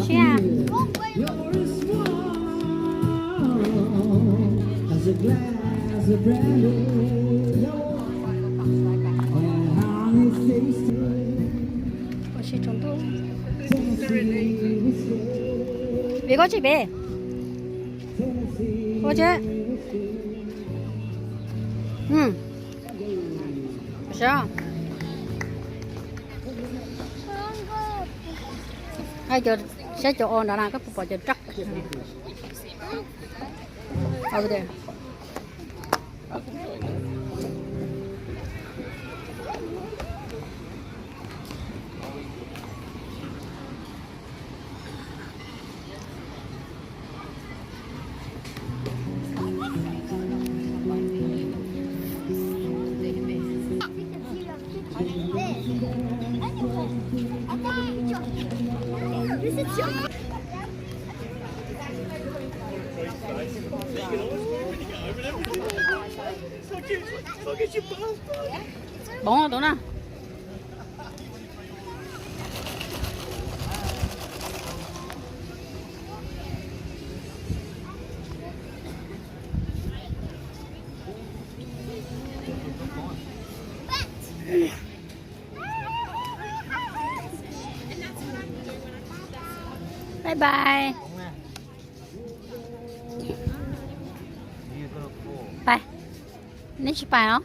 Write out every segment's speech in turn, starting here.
Siab. Ua si tsaus ntuj. Vim koj tsis pem. Ua tsev. Saib. Saib cov o nrad na, koj puas pom cov raj. Poob tus na. Bye bye. Pais, neb tsis pais os?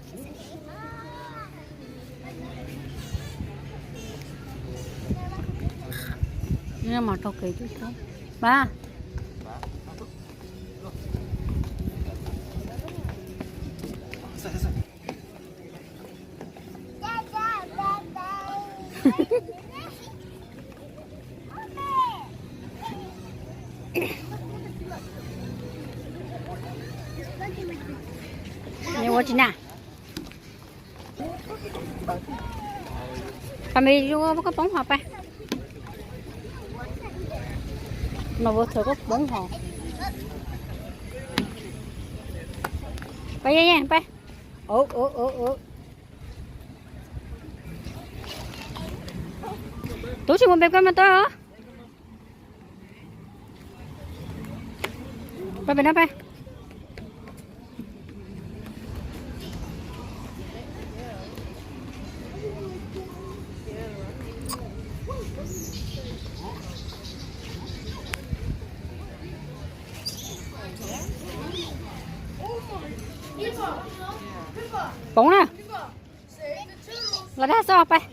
Mas rau kev cub cub. Pais. Neb ua tsis na. Pais me, koj poob hos pais. No ua thaum koj poob hos. Pais, yeej yeej pais. Tub tsis mus pem koj mas tau. Pais pem no pais. Poob na. Los dag xwb pais.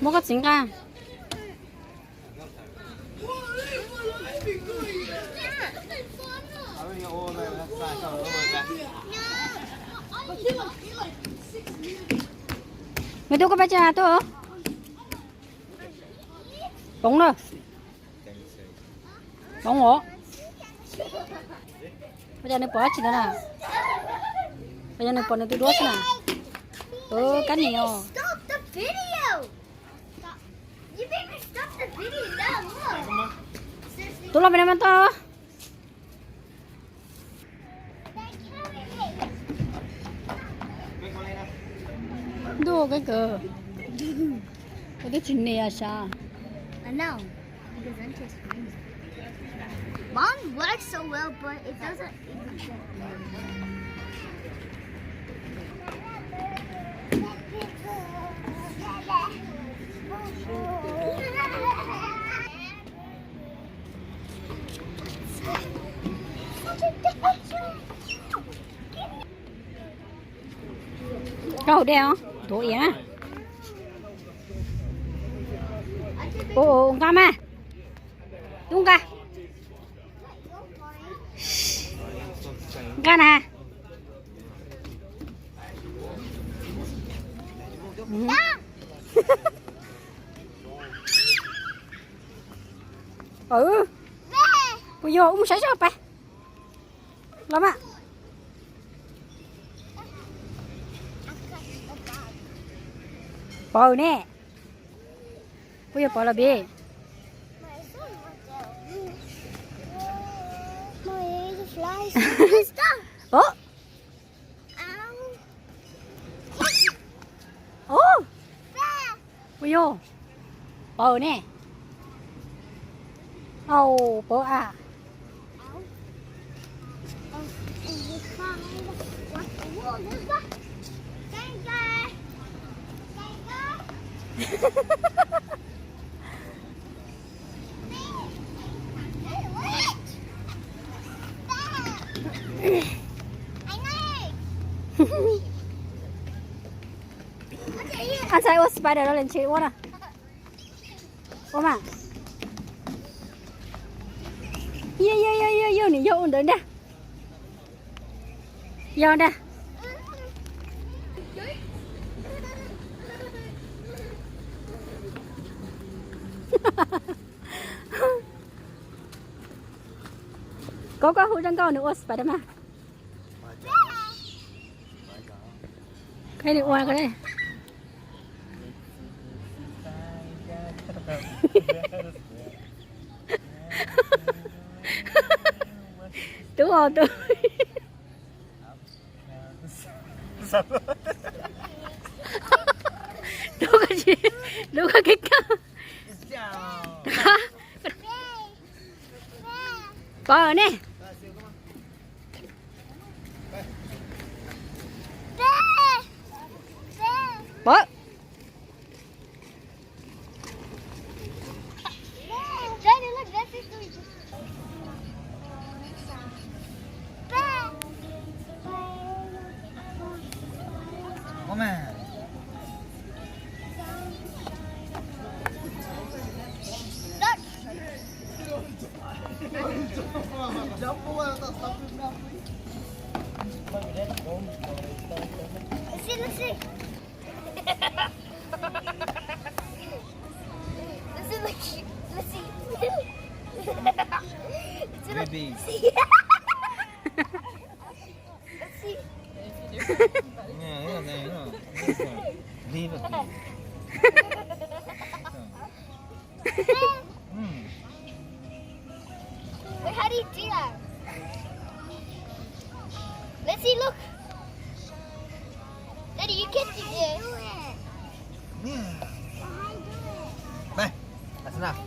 Muab koj txiv nqa. Me tub, koj pab tsa tuaj. Poob na. Poob os. Ua cas nws pom dab tsi ntawd na? Ua cas nws pom nws tus duab xwb na? Kab niam os. Tub los pem no mas tau. Ntuj, kab kawg. Koj twb tsis nias sav. Mom works so well, but it doesn't. Koj hauv dej os, tuav iav na. Ua nqa mas. Tub nqa. Nqa na. Yog ub mus saib zoj pais. Los mas. Pov ne. Puas yog pov los peb? Pov. Ub. Puas yog? Pov ne. Au, pov a. Ab, ntxhais ua spider no lawm ntshe ua na. Ua mas. Yog, yog, yog, yog, yog, nws yog ua ntawd ntag. Yog ntag. Koj, koj hu rau nkauj nws ua Spiderman. Koj nws ua ko. Tub os tub. Tub ko tsis, tub ko kev kawg. Pov ne. Pov. Let's see, let's see. Let's see, let's see. Let's see. Let's see, let's see. Let's see. Yeah, yeah, yeah, yeah. Leave it be. Mm. Wait, how do you do that? Let's see, look. Daddy, you can't do this. Yeah. Bye. That's enough.